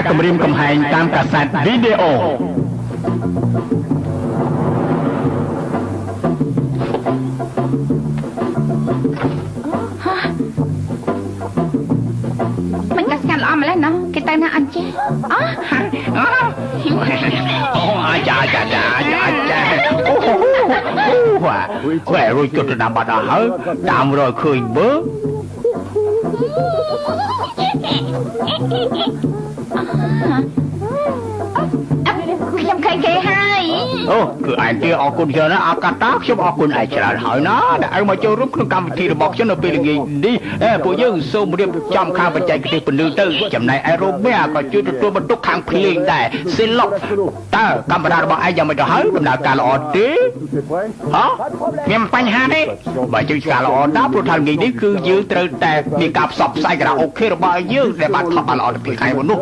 គម្រាមកំហែងតាមកាសែតវីដេអូ មិនកាស្កាត់ល្អម្លេះណោះគេទៅណាអត់ចេះអូ អូអាចាចាចាចាចាអូអូវ៉ែរួចជត់ទៅតាមបាត់អស់ហើយតាមរកឃើញមើល ខ្ញុំឃើញគេហើយ អូគឺឯងទេអរគុណច្រើនណាអាកាតាខ្ញុំអរគុណឯងច្រើនហើយណាដែលឯងមកចូលរួមក្នុងកម្មវិធីរបស់ខ្ញុំនៅពេលល្ងាចនេះពួកយើងសូមរៀបចំខាងបច្ចេកទេសពន្លឺទៅចំណែកឯរ៉ូមែក៏ជួយទទួលបន្ទុកខាងភ្លេងដែរសេឡុកតើកាមេរ៉ារបស់ឯងយ៉ាងម៉េចទៅហើយដំណើរការល្អទេហ៎មានបញ្ហាទេបើជួយការល្អណាស់ព្រោះថាល្ងាចនេះគឺយើងត្រូវតែមានការផ្សព្វផ្សាយការ៉ាអូខេរបស់យើងដែលបានថតបានល្អទៅពីថ្ងៃមុននោះ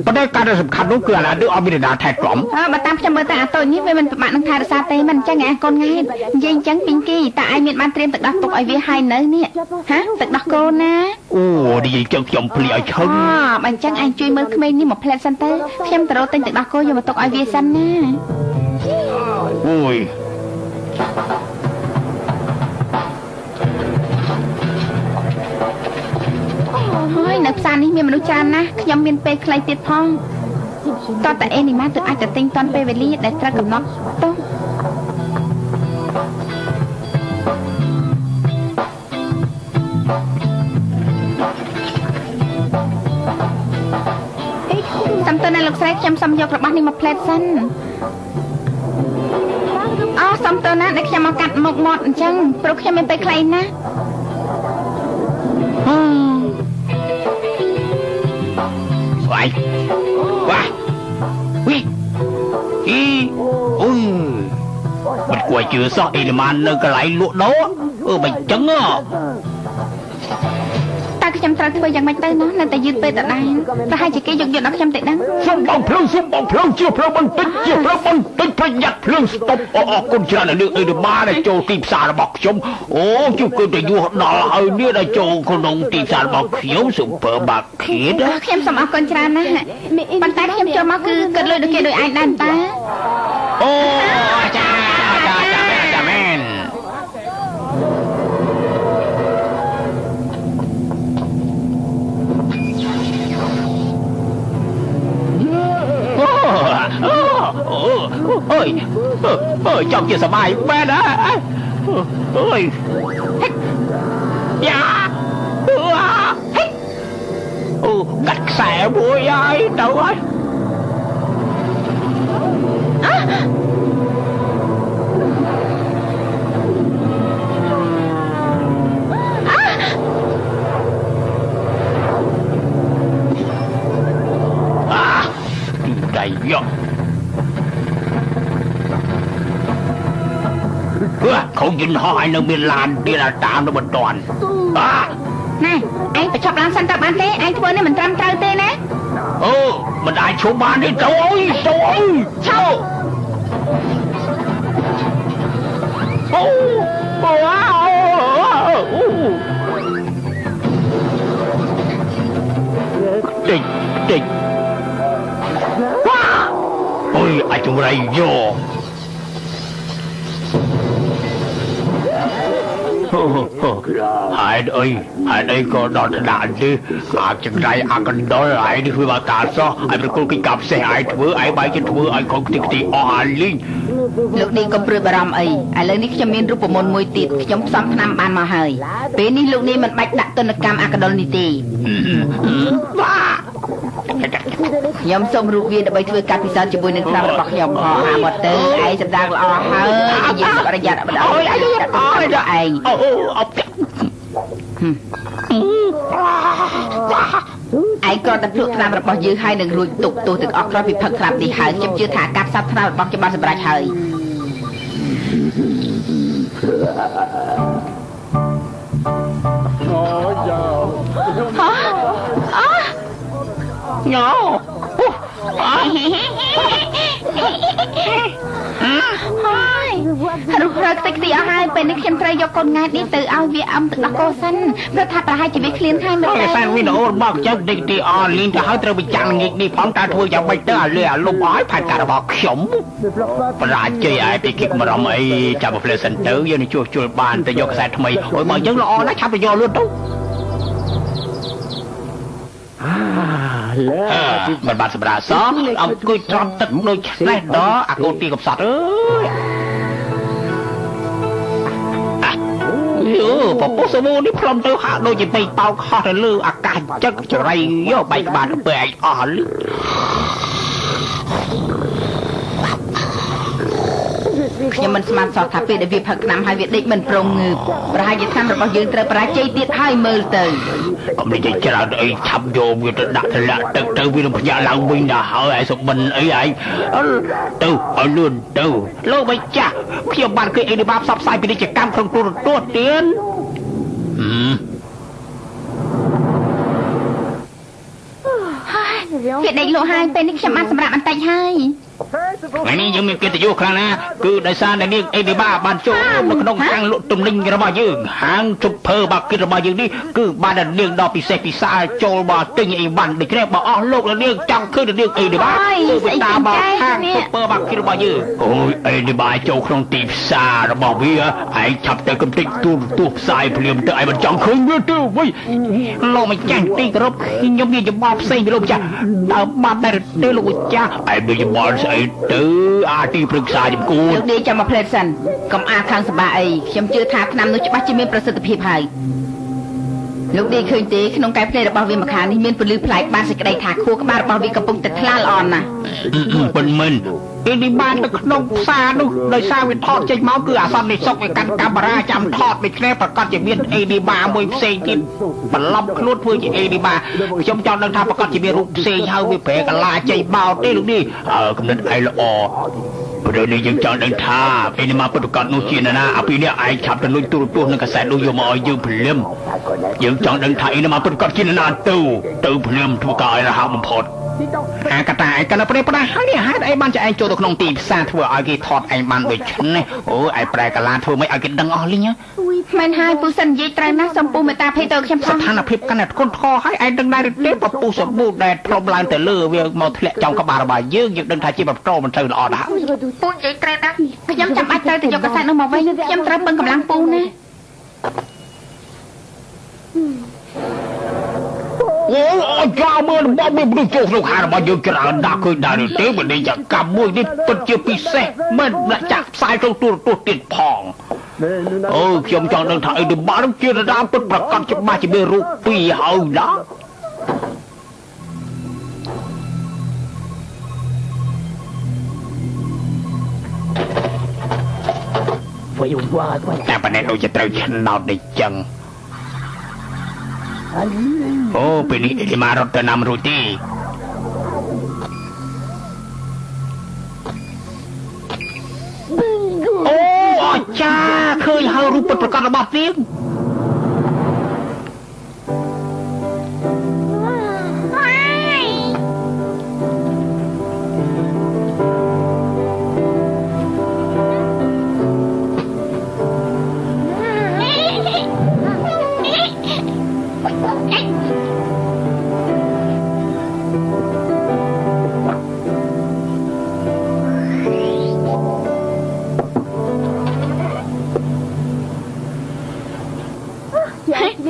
ប៉ុន្តែការដែលសំខាន់នោះគឺអានេះអត់មាននរណាថែទាំ បើតាមខ្ញុំមើលទៅអាតូចនេះវាមិនពិបាកនឹងថែរក្សាទេមិនអញ្ចឹងឯងកូនង៉ែនិយាយអញ្ចឹងពីងគីតើឯងមានបានត្រៀមទឹកដោះទុកឲ្យវាហើយនៅនេះហាទឹកដោះគោណា អូនិយាយចឹងខ្ញុំភ្លេចឲ្យឈឹង បើអញ្ចឹងឯងជួយមើលក្មេងនេះមួយផ្លែតសិនទៅខ្ញុំទៅរកទិញទឹកដោះគោយកមកទុកឲ្យវាសិនណា អូយ ហើយនៅផ្សារនេះមានមនុស្សច្រើនណាស់ខ្ញុំមានពេលខ្លីទៀតផងតើអេនីម៉ាទើបអាចទៅទិញតាន់ពេលវេលាដែលត្រូវកំណត់ទៅសំទោសណាលោកស្រីខ្ញុំសុំយករបស់នេះមកផ្លែតសិនអូសំទោសណាដែលខ្ញុំមកកាត់មុខមាត់អញ្ចឹងព្រោះខ្ញុំមានពេលខ្លីណាស់ ស្វាយវ៉ាវីអីអូយមិនគួរជឿសោះអេលម៉ាននៅកន្លែងលក់ដូរអឺមិនចឹង តើខ្ញុំត្រូវធ្វើយ៉ាងម៉េចទៅនោះនៅតែយឺតពេលដដែលប្រហែលជាគេយកយល់ដល់ខ្ញុំទេដឹង សុំបងភ្លើងសុំបងភ្លើងជាភ្លើងបន្តិចជាភ្លើងបន្តិចប្រយ័ត្នភ្លើងស្តុបអរគុណច្រើនដល់លើអេលម៉ានដែលចូលទីផ្សាររបស់ខ្ញុំអូជិះគឺទៅយស់ដល់ហើយនេះដែលចូលក្នុងទីផ្សាររបស់ខ្ញុំស៊ុបឺម៉ាកេត ខ្ញុំសូមអរគុណច្រើនណាស់ប៉ុន្តែខ្ញុំចូលមកគឺគិតលុយដូចគេដូចឯងដែរតា អូចាចាចាចាមែនអូយអើយចង់ជាសបាយមែនហ៎អើយយ៉ាអូកាត់ខ្សែមួយហើយទៅហើយអាដៃយកខំយន្តហោះឯងនៅមានឡានទៀតអាតាមនៅមិនតាន់ ណែឯងបញ្ចប់ឡានសិនទៅបានទេឯងធ្វើនេះមិនត្រឹមត្រូវទេណា អូមិនអាចឈប់បានទេទៅអើយទៅអើយ ឈប់ អូអូអូតិចតិចវ៉ាអូយអាចចម្រៃយកហេតុអីហេតុអីក៏ដល់ថ្នាក់នេះអាចង្រៃអាកណ្ដុលឯងនេះធ្វើបាតាសោះឯងប្រគល់កិច្ចការពិសេសឯងធ្វើឯងបែរជាធ្វើឲ្យខំខ្ទេចខ្ទីអស់អាលីង លោកនេះកុំព្រួយបារម្ភអីឥឡូវនេះខ្ញុំមានរូបមន្តមួយទៀតខ្ញុំផ្សំថ្នាំបានមកហើយពេលនេះលោកនេះមិនបាច់ដាក់ទណ្ឌកម្មអាកណ្ដុលនេះទេខ្ញុំសូមរូបវាដើម្បីធ្វើការពិសោធន៍ជាមួយនឹងថ្នាំរបស់ខ្ញុំផងអាមកទៅឯងសម្ដាងល្អហើយនិយាយសុខរយៈបណ្ដោយអើយដល់ឯង អូអ ឯងគ្រាន់តែភ្លក់ថ្នាំរបស់យើងហើយនឹងរួចទុកទោសទាំងអស់ក្រោយពីផឹកថ្នាំនេះហើយខ្ញុំជឿថាការផ្សព្វថ្នាំរបស់ខ្ញុំបានសម្រេចហើយ អូយ៉ា អូ ញ៉ោ ហើយ រុះរើខ្ទេចខ្ទីអស់ហើយពេលនេះខ្ញុំត្រូវយកកូនង៉ែតនេះទៅឲ្យវាអឹមទឹកដោះគោសិនព្រោះថាប្រហែលជាវាឃ្លានហើយមើលទៅតែវីដេអូរបស់ខ្ញុំដេកទីអលីងទៅហើយត្រូវបញ្ចាំងងាកនេះផងតើធ្វើយ៉ាងម៉េចទៅអាលេអាលុបអស់ហើយផែនការរបស់ខ្ញុំបរាជ័យឯពីគេកម្រំអីចាប់ផ្លេសិនទៅយើងនឹងជួសជុលបានទៅយកខ្សែថ្មីអូយមកយើងល្អណាស់ឆាប់ទៅយកលឿនទៅមិនបានសម្រាប់សោះអង្គុយត្រង់ទឹកដូចឆ្នេះដល់អាកូនទីកំសត់អើយយោពពុះសវូនេះផ្លុំទៅហាក់ដូចជាបៃតោកហោះទៅលើអាកាសចឹកចរៃយោបែកក្បាលកាពែឯងអស់លឺខ្ញុំមិនស្មានសោះថាពេលដែលវាផឹកថ្នាំហើយវាដេកមិនព្រមងើបប្រហែលជាថ្នាំរបស់យើងត្រូវបរាជ័យទៀតហើយមើលទៅកុំនិយាយច្រើនអីឆាប់យកវាទៅដាក់ធ្លាក់ទឹកទៅវានឹងភ្ញាក់ឡើងវិញដល់ហើយឯងសុបិនអីឯងទៅឲ្យលឿនទៅលោកម្ចាស់ខ្ញុំបានឃើញអីនេះបាបផ្សព្វផ្សាយពាណិជ្ជកម្មក្នុងទូរទស្សន៍ទៀតវាដេកលក់ហើយពេលនេះខ្ញុំបានសម្រាប់បន្តិចហើយថ្ងៃនេះយើងមានកិត្តិយសខ្លាំងណាស់គឺដោយសារតែនាងអេឌីបាបានចូលរួមនៅក្នុងហាងលក់ទំនិញរបស់យើងហាងជប់ភើបាគិតរបស់យើងនេះគឺបានតែនាងដ៏ពិសេសពិសាលចូលមកទិញអីវ៉ាន់ដូច្នេះបើអស់លោកនាងចង់ឃើញនាងអេឌីបាគឺវាតាមមកហាងជប់ភើបាគិតរបស់យើងអូយអេឌីបាចូលក្នុងទីផ្សាររបស់វាឯងឆាប់ទៅកំទេចទូរទស្សន៍ផ្សាយភ្លាមទៅឯងមិនចង់ឃើញវាទេវិញលោកម្ចាស់ទីគោរពខ្ញុំមានយោបល់ផ្សេងពីលោកម្ចាស់តើបានដែរទេលោកម្ចាស់ឯងមានយោបល់ស្អីទៅអាទីប្រឹក្សាចំគួនលោកនេះចាំមកផ្លែតសិនកុំអាខាងសម្បាអីខ្ញុំជឿថាថ្នាំនោះច្បាស់ជាមានប្រសិទ្ធភាពហើយលោកនេះឃើញទេក្នុងកែភ្នែករបស់វាម្ខាងនេះមានពន្លឺប្លែកបានសេចក្តីថាខួរក្បាលរបស់វាកំពុងតែថ្លាល្អណាស់ពិនមិនពេលនេះបានទៅក្នុងផ្សារនោះដោយសារវាថតចេញមកគឺអាសន្ននេះសុកវាកាន់កាមេរ៉ាចាំថតដូច្នេះប្រកាសជាមានអេឌីបាមួយផ្សេងទៀតបន្លំខ្លួនធ្វើជាអេឌីបាខ្ញុំចង់ដឹងថាប្រកាសជាមានរូបផ្សេងហើយវាប្រែកាឡាចេញបោទេលោកនេះកំណត់ឯល្អព្រោះនេះយើងចង់ដឹងថាពេលនេះមកពិតប្រាកដនោះជានរណាអាពីនេះឯងឆាប់ទៅលួចទូរទស្សន៍និងកាសែតនោះយកមកឲ្យយើងភ្លាមយើងចង់ដឹងថាអីនេះមកពិតប្រាកដជានរណាទៅទៅភ្លាមធ្វើការឲ្យរហ័សបំផុតអាកតាឯងកណ្ដាប្រេផ្ដាហើយនេះហេតុអីបានជាឯងចូលទៅក្នុងទីផ្សារធ្វើឲ្យគេថតឯងបានដូច្នេះអូឯងប្រែកាឡាធ្វើមិនឲ្យគេដឹងអស់លីងមែនហើយពូសិននិយាយត្រូវណាស់សូមពូមេត្តាភ័យទៅខ្ញុំផងស្ថានភាពកាន់តែធ្ងន់ធ្ងរហើយឯងដឹងដែរឬទេពពុះសាប៊ូដែលផ្លុំឡើងទៅលើវាមកធ្លាក់ចំក្បាលរបស់យើងយើងដឹងថាជាបន្តមិនត្រូវល្អដែរពូនិយាយត្រូវណាស់ខ្ញុំចាំបាច់ត្រូវទៅយកកាសែតនោះមកវិញខ្ញុំត្រូវពឹងកម្លាំងពូណាអូអចាមើលរបស់មានមនុស្សចូលក្នុងហាងរបស់យើងច្រើនណាស់ឃើញដែរឬទេពាណិជ្ជកម្មមួយនេះពិតជាពិសេសមិនដាក់ចាក់ផ្សាយក្នុងទូរទស្សន៍ទៀតផងអូខ្ញុំចង់ដឹងថាអីទៅបានជារដាពិតប្រាកដច្បាស់ជាមានរូបពីរហើយណាតែប៉ុណ្ណេះដូចជាត្រូវឆ្នោតនេះចឹងអូពេលនេះអេលីម៉ារត់ទៅណាមិនរួចទេអូអចាឃើញហើយរូបពិតប្រាកដរបស់នាង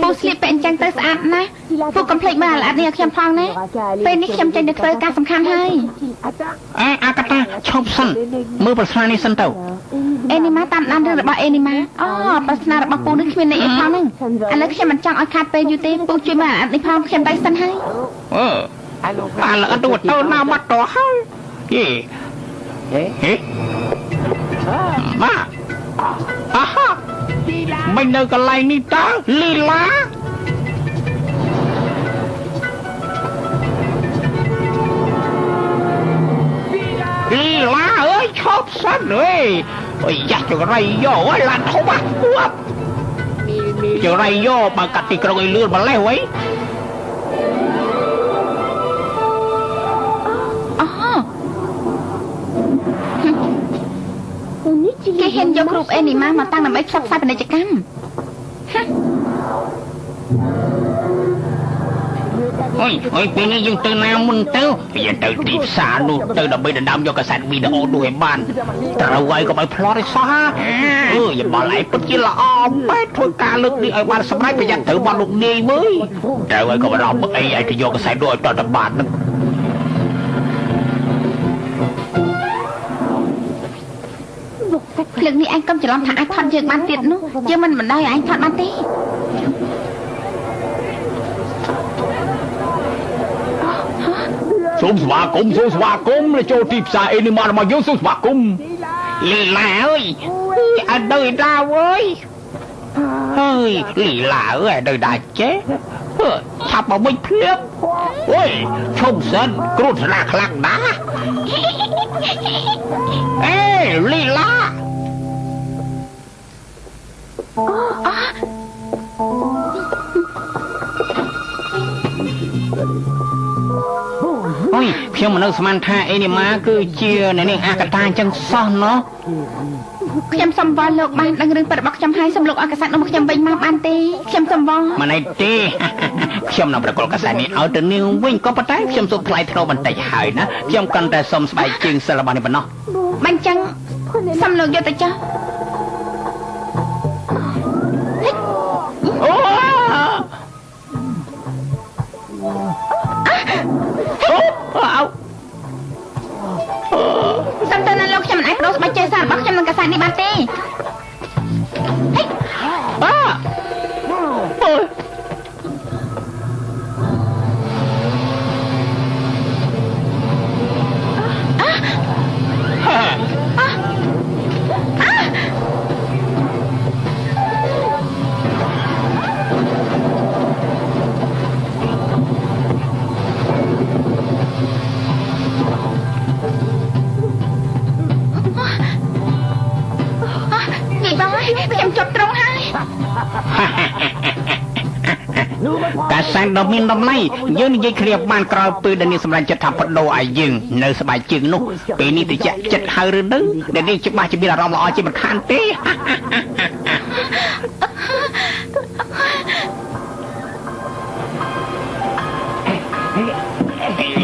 ពូស្លៀកពាក់អញ្ចឹងទៅស្អាតណាស់ពូកុំភ្លេចមើលអាល្អិតនេះឲ្យខ្ញុំផងណាពេលនេះខ្ញុំចេញទៅធ្វើការសំខាន់ហើយអេអាកតាឈប់សិនមើលប្រស្នានេះសិនទៅអេនីម៉ាតាមដានរឿងរបស់អេនីម៉ាអូប្រស្នារបស់ពូនេះគ្មានន័យអីផងហ្នឹងឥឡូវខ្ញុំមិនចង់ឲ្យខាតពេលយូរទេពូជួយមើលអាល្អិតនេះផងខ្ញុំទៅសិនហើយអឺអាល្អិតទៅណាបាត់ទៅហើយយេហេម៉ាអាហាមិននៅកន្លែងនេះតើលីឡាលីឡាអើយឈប់សិនអើយអូយយ៉ាចង្រៃយោអើយឡានធំអាគួបចង្រៃយោបើកាត់ទីក្រុងឲ្យលឿនម្លេះវ៉ៃ គេហ៊ានយករូបអេនីម៉ាមកតាំងដើម្បីផ្សព្វផ្សាយពាណិជ្ជកម្ម អុយអុយពេលនេះយើងទៅណាមុនទៅយើងទៅទីផ្សារនោះទៅដើម្បីដណ្ដើមយកកាសែតវីដេអូនោះឲ្យបានត្រូវហើយកុំឲ្យផ្លោះឲ្យសោះហាអឺយោបល់ឯងពិតជាល្អបែបធ្វើការលើកនេះឲ្យបានសម្រេចប្រយ័ត្នត្រូវបាត់លោកនាយមើលត្រូវហើយកុំរំអីឲ្យទៅយកកាសែតនោះឲ្យតតបាននឹង លើកនេះឯងកុំច្រឡំថាអាចថត់យើងបានទៀតនោះយើងមិនបណ្ដោយឲ្យឯងថត់បានទេ សូមស្វាគមន៍សូមស្វាគមន៍ចូលទីផ្សារអេនីម៉ារបស់យើងសូមស្វាគមន៍លីឡាអើយអត់ដូចដាអើយហើយលីឡាអើយដូចដាចេះឆាប់មកវិញភ្លាមអូយឈុំសិនគ្រោះថ្នាក់ខ្លាំងណាស់អេលីឡាអូយខ្ញុំមិននឹកស្មានថាអេនីម៉ាគឺជាអ្នកនាងអាកតាអញ្ចឹងសោះណោះ ខ្ញុំសុំវល់លោកបានដឹងរឿងពិតរបស់ខ្ញុំហើយសូមលោកឲ្យកាសែតនោះមកខ្ញុំវិញមកបានទេខ្ញុំសុំវល់ មិនអីទេខ្ញុំនឹងប្រកល់កាសែតនេះឲ្យទៅនាងវិញក៏ប៉ុន្តែខ្ញុំសូមថ្លៃថ្នូរបន្តិចហើយណាខ្ញុំកាន់តែសុំស្បែកជើងសិលរបស់នេះប៉ុណ្ណោះ បាញ់ចឹងសុំលោកយកទៅចុះ អូអូ សំទៅណាលោកខ្ញុំមិនអាចបដូរស្បែកជើងសាររបស់ខ្ញុំនឹងកាសែតនេះបានទេហេ អាអូយ ខ្ញុំជប់ត្រង់ហើយ កាសែតដ៏មានតម្លៃយើងនិយាយគ្នាបានក្រោយពេលដែលនាងសម្រេចចិត្តថាបដូរឲ្យយើងនៅស្បែកជើងនោះពេលនេះតិចចិត្តហើយឬនៅដែលនាងច្បាស់ជាមានអារម្មណ៍ល្អជាមិនខានទេ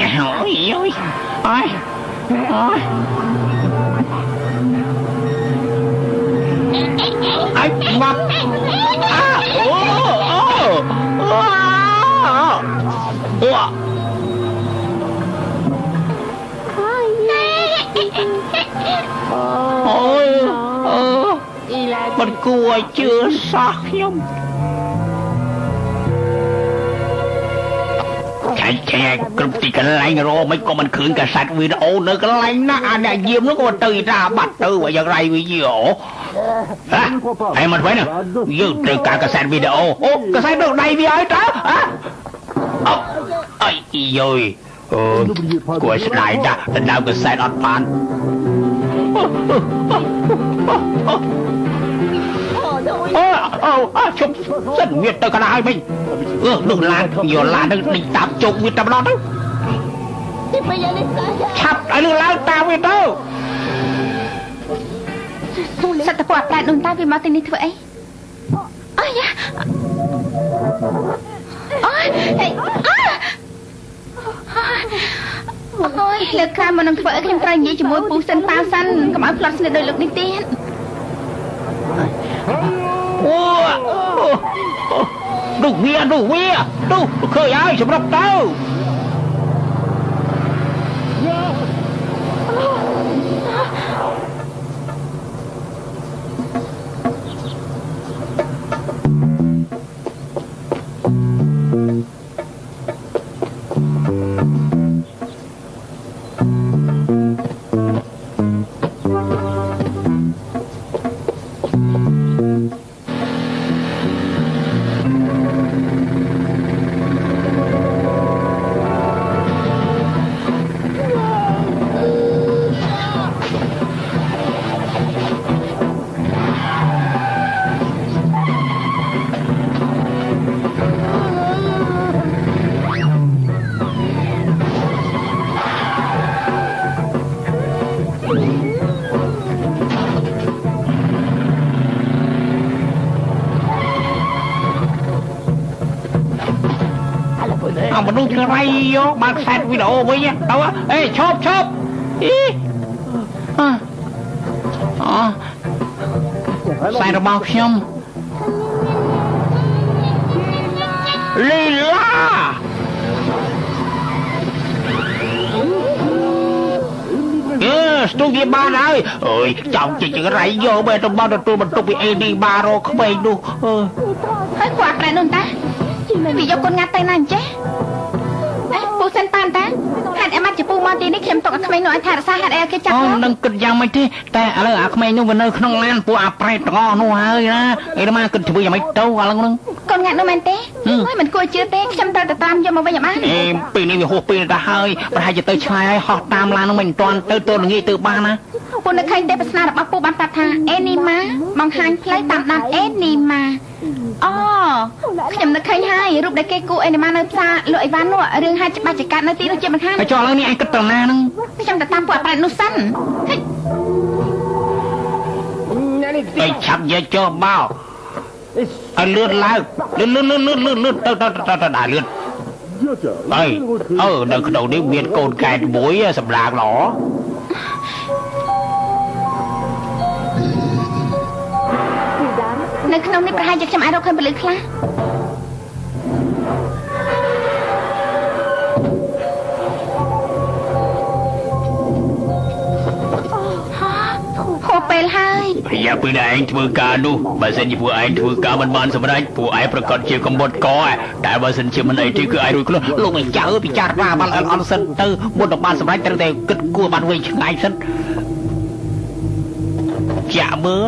អូយអូយអើយអើយអើយមកអាអូអូអូអូយអូមិនគួរឲ្យជឿសោះខ្ញុំឆែកឆែកគ្រប់ទីកន្លែងរមិនក៏មិនឃើញកាសែតវីដេអូនៅកន្លែងណាអាអ្នកយាមនោះក៏ទៅតាបាត់ទៅយ៉ាងไรវាយអូហេមកវិញយើងត្រូវការកាសែតវីដេអូអូកាសែតនៅដៃវាឲ្យតើអអីយយអូគួរស្ដាយណាស់ដណ្ដើមកាសែតអត់បានអូអូជុំសិនវាទៅកណ្ដាលហើយវិញអឺនោះឡានយកឡាននឹងដេញតាមជោគវាតែម្ដងទៅឆាប់ឲ្យនឹងឡើងតាមវាទៅ សត្វតពអាប្រែតនោះតើវាមកទីនេះធ្វើអីអូយ៉ាអូយអូយលើកក្រោយមកនឹងធ្វើអីខ្ញុំត្រូវនិយាយជាមួយពូសិនប៉ាវសិនកុំឲ្យផ្លត់ស្និទ្ធដោយលោកនេះទៀត អូនោះវានោះវានោះឃើញហើយសម្រាប់ទៅ អាមនុស្សឆ្លៃយកបានខ្សែវីដេអូវិញទៅអេឈប់ឈប់អីអខ្សែរបស់ខ្ញុំលីឡាអេស្ទុះវាបានហើយអើយចង់ជីករៃយកបែរទៅមកទទួលបន្ទុកពីអេនីបារក្មេងនោះហើយគាត់ប្រែនោះតាវាយកកូនងាត់ទៅណាអញ្ចេះអេពូសិនប៉ានតាហេតុអីមកជាពូមកទីនេះខ្ញុំទុកអាក្មេងនោះឲ្យថែរក្សាហេតុអីគេចាប់អូនឹងគិតយ៉ាងម៉េចទេតែឥឡូវអាក្មេងនោះវានៅក្នុងឡានពួកអាប្រែតទាំងអស់នោះហើយណាអីមកគិតធ្វើយ៉ាងម៉េចទៅឥឡូវហ្នឹងកូនងាត់នោះមែនទេហើយមិនគួរជឿទេខ្ញុំត្រូវទៅតាមយកមកវិញឲ្យបានអេពេលនេះវាហួសពេលទៅហើយប្រហែលជាទៅឆ្ងាយហើយហោះតាមឡាននោះមិនទាន់ទៅទៅល្ងាចទៅបានណាពូនៅឃើញទេប្រស្នារបស់ពូបានប្រាប់ថាអេនីម៉ាបង្ហាញផ្លូវតាមដានអេនីម៉ាអូខ្ញុំនឹកឃើញហើយរូបដែលគេគូអេនីម៉ានៅផ្សារលក់អីវ៉ាន់នោះរឿងហេតុច្បាស់ជាកាត់នៅទីនោះជាមិនខានហើយចុះឥឡូវនេះឯងគិតទៅណាហ្នឹងខ្ញុំទៅតាមពួកអាប្រែតនោះសិនហិចឆាប់យកចុះបោឲ្យលឿនឡើងលឿនលឿនលឿនលឿនលឿនទៅទៅទៅទៅដល់លឿនអើអឺនៅក្នុងនេះមានកូនកែតមួយសម្លាងល្អនៅក្នុងនេះប្រហែលជាខ្ញុំអាចរកឃើញពលិខ្លះហួពេលហើយរយៈពេលដែលឯងធ្វើការនោះបើសិនជាពួកឯងធ្វើការមិនបានសម្រេចពួកឯងប្រកាសជាកំបត់កតែបើសិនជាមិនអីទេគឺឯងរួចខ្លួនលោកមិនចៅពិចារណាបានអន់សិនទៅមុននឹងបានសម្រេចត្រូវតែគិតគួរបានវែងឆ្ងាយសិនចាក់មើល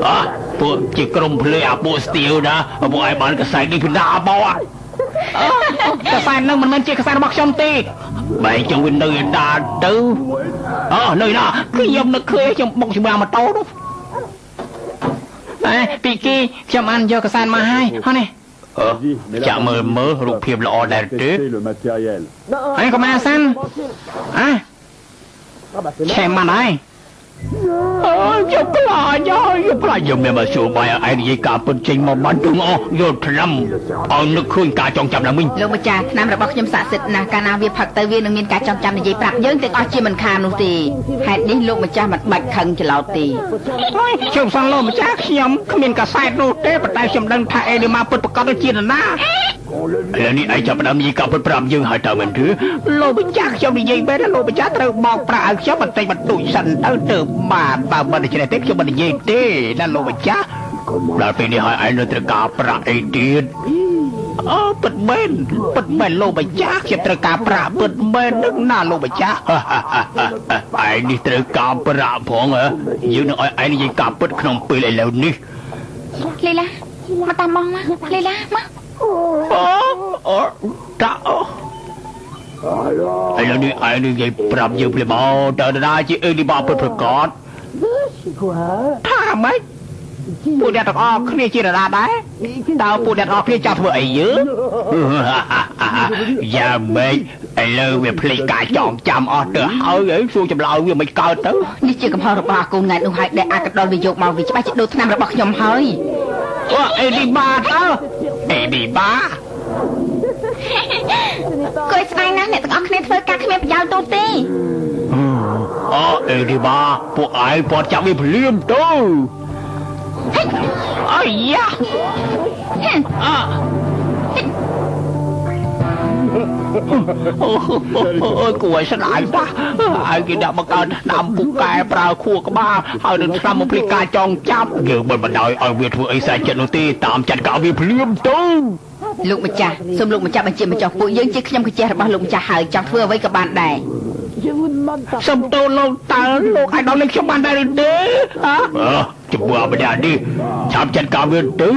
អ่ะពួកជាក្រុមភ្លេអាពួកស្ទៀវណាពួកឯងបានកសែតនេះពីណាបោកសែតនឹងមិនមែនជាកសែតរបស់ខ្ញុំទេបែរចង់វានៅឯណាទៅអើនៅណាខ្ញុំនឹកឃើញខ្ញុំបុកជាមួយអាម៉ូតូនោះអេពីគីខ្ញុំបានយកកសែតមកហើយហ៎នេះចាក់មើលមើលរូបភាពល្អដែរទេហើយកុំអាសានអ่ะឆេមិនហើយអើយកខ្លាចយកខ្លាចយកមានមកសួរបាយឯងនិយាយការពិតចេញមកបានទាំងអស់យកថ្នាំឲ្យនឹកឃើញការចងចាំឡើងវិញលោកម្ចាស់ថ្នាំរបស់ខ្ញុំស័ក្តិសិទ្ធិណាស់កាលណាវាផឹកទៅវានឹងមានការចងចាំនិយាយប្រាប់យើងទាំងអស់ជាមិនខាននោះទេហេតុនេះលោកម្ចាស់មិនបាច់ខឹងច្រឡោតទេហើយខ្ញុំសងលោកម្ចាស់ខ្ញុំគ្មានកសែតនោះទេប៉ុន្តែខ្ញុំដឹងថាអេលីម៉ាពិតប្រាកដជានរណាឥឡូវនេះឯងចាប់ផ្ដើមនិយាយការពិតប្រាប់យើងហើយតើមែនទេលោកម្ចាស់ខ្ញុំនិយាយមែនលោកម្ចាស់ត្រូវបោកប្រាក់ឲ្យខ្ញុំបន្តិចបន្តួចសិនទៅទៅបាទបើមិនដូច្នេះទេខ្ញុំមិននិយាយទេណាលោកម្ចាស់ដល់ពេលនេះហើយឯងនៅត្រូវការប្រាក់អីទៀតអូពិតមែនពិតមែនលោកម្ចាស់ខ្ញុំត្រូវការប្រាក់ពិតមែននឹងណាលោកម្ចាស់ឯងនេះត្រូវការប្រាក់ផងហ៎យើងនឹងឲ្យឯងនិយាយការពិតក្នុងពេលឥឡូវនេះលីឡាមកតាមបងមកលីឡាមកអូអូតាអូឥឡូវនេះឯងនិយាយប្រាប់យើងភ្លាមមកតើណាជាអេលីបាពិតប្រាកដថាម៉េចពួកអ្នកទាំងអស់គ្នាជានរណាដែរតើពួកអ្នកទាំងអស់គ្នាចង់ធ្វើអីយើងយ៉ាងម៉េចឥឡូវវាភ្លេចការចងចាំអស់ទៅហើយអីសួរចម្លើយវាមិនកើតទៅនេះជាកំហុសរបស់អាកូនង៉ែតនោះហើយដែលអាកដុលវាយកមកវាច្បាស់ជាដូរថ្នាំរបស់ខ្ញុំហើយអូអេលីបាតើអេលីបាគួរស្ដាយណាស់អ្នកទាំងអស់គ្នាធ្វើការគ្មានប្រយោជន៍ទូទេអូអេលីបាពួកឯងពត់ចាប់វាភ្លាមទៅអាយ៉ាអអូយគួរឲ្យស្ដាយណាស់ហើយគេដាក់មកកើតថ្នាំពូកែប្រើខួរក្បាលហើយនឹងថ្នាំមកភ្លេចការចងចាប់យើងមិនបណ្ដោយឲ្យវាធ្វើអីសាច់ចិត្តនោះទេតាមចាត់ការវាភ្លាមទៅលោកម្ចាស់សូមលោកម្ចាស់បញ្ជាម្ចាស់ពួកយើងជាខ្ញុំកាចេះរបស់លោកម្ចាស់ហើយចង់ធ្វើអ្វីក៏បានដែរសូមទោសលោកតើលោកអាចដល់លេខខ្ញុំបានដែរឬទេហ៎ចំពោះអាម្នាក់នេះឆាប់ចាត់ការវាទៅ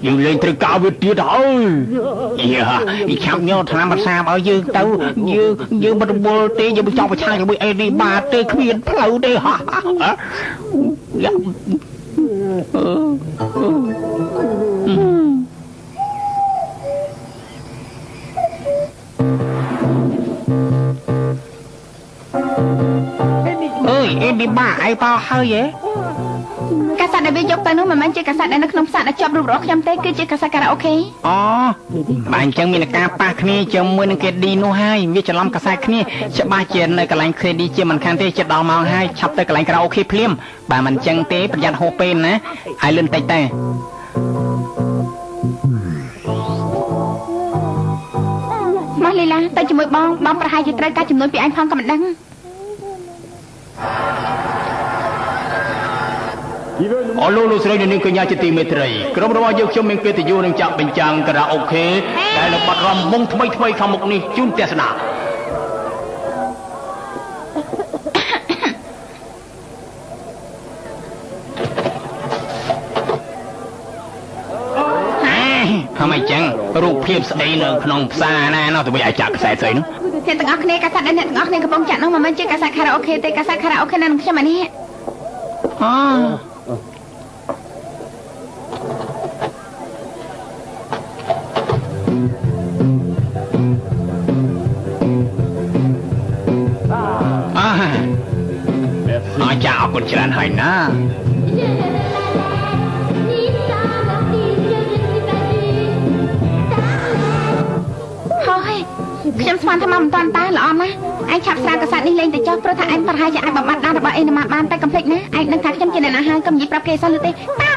យើងលេងត្រូវការវាទៀតហើយយ៉ាឆាប់ញោថ្នាំប្រសាបឲ្យយើងទៅយើងមិនរវល់ទេយើងមិនចង់ប្រឆាំងជាមួយអេនេះបាទទេគ្មានផ្លូវទេហ៎យ៉ាអើយអេនេះបាឯងបោហើយហ៎ កា កាសែតដែលវាយកទៅនោះមិនមែនជាកាសែតដែលនៅក្នុងផ្សារដែលជាប់រូបរបស់ខ្ញុំទេគឺជាកាសែតខារ៉ាអូខេ អូ បាទ អញ្ចឹងមានការប៉ះគ្នាជាមួយនឹងគេឌីនោះហើយ វាច្រឡំកាសែតគ្នា ច្បាស់ជានៅកន្លែងគេឌីជាមិនខានទេ។ ចិត្តដល់ម៉ោងហើយ ឆាប់ទៅកន្លែងខារ៉ាអូខេភ្លាម បាទ មិនអញ្ចឹងទេប្រយ័ត្នហួសពេលណា ហើយលឿនតិចតែ មកលីឡាទៅជាមួយបង បងប្រហែលជាត្រូវការចំនួនពីឯងផងក៏មិនដឹង។ អរលោកលោកស្រីនិងនាងកញ្ញាជាទីមេត្រី ក្រុមរបស់យើងខ្ញុំមានកិត្តិយសនឹងចាក់បញ្ចាំងការ៉ាអូខេដែលនឹងបាត់រំមុងថ្មីថ្មីខាងមុខនេះជូនទស្សនា។ ហមអញ្ចឹងរូបភាពស្អីនៅក្នុងផ្សារណានោះទៅ វិញឲ្យចាក់ខ្សែស្អីនោះ? អ្នកទាំងអស់គ្នា កាសែតដែលអ្នកទាំងអស់គ្នាកំពុងចាក់នោះមិនមែនជាកាសែតខារ៉ាអូខេទេ កាសែតខារ៉ាអូខេនៅនឹងខ្ញុំអានេះ។ អូ អាអាចា អរគុណច្រើនហើយណា។ ហើយខ្ញុំស្មានថាមកមិនតាន់ តាល្អណាស់ ឯងឆាប់ស្រាកាសែតនេះលេងទៅចុះ ព្រោះថាឯងប្រហែលជាអាចបំបត្តិដានរបស់អេណាម៉ាបាន តែកុំភ្លេចណា ឯងដឹងថាខ្ញុំជាអ្នកណាហើយ កុំនិយាយប្រាប់គេសោះ ឬទេតា?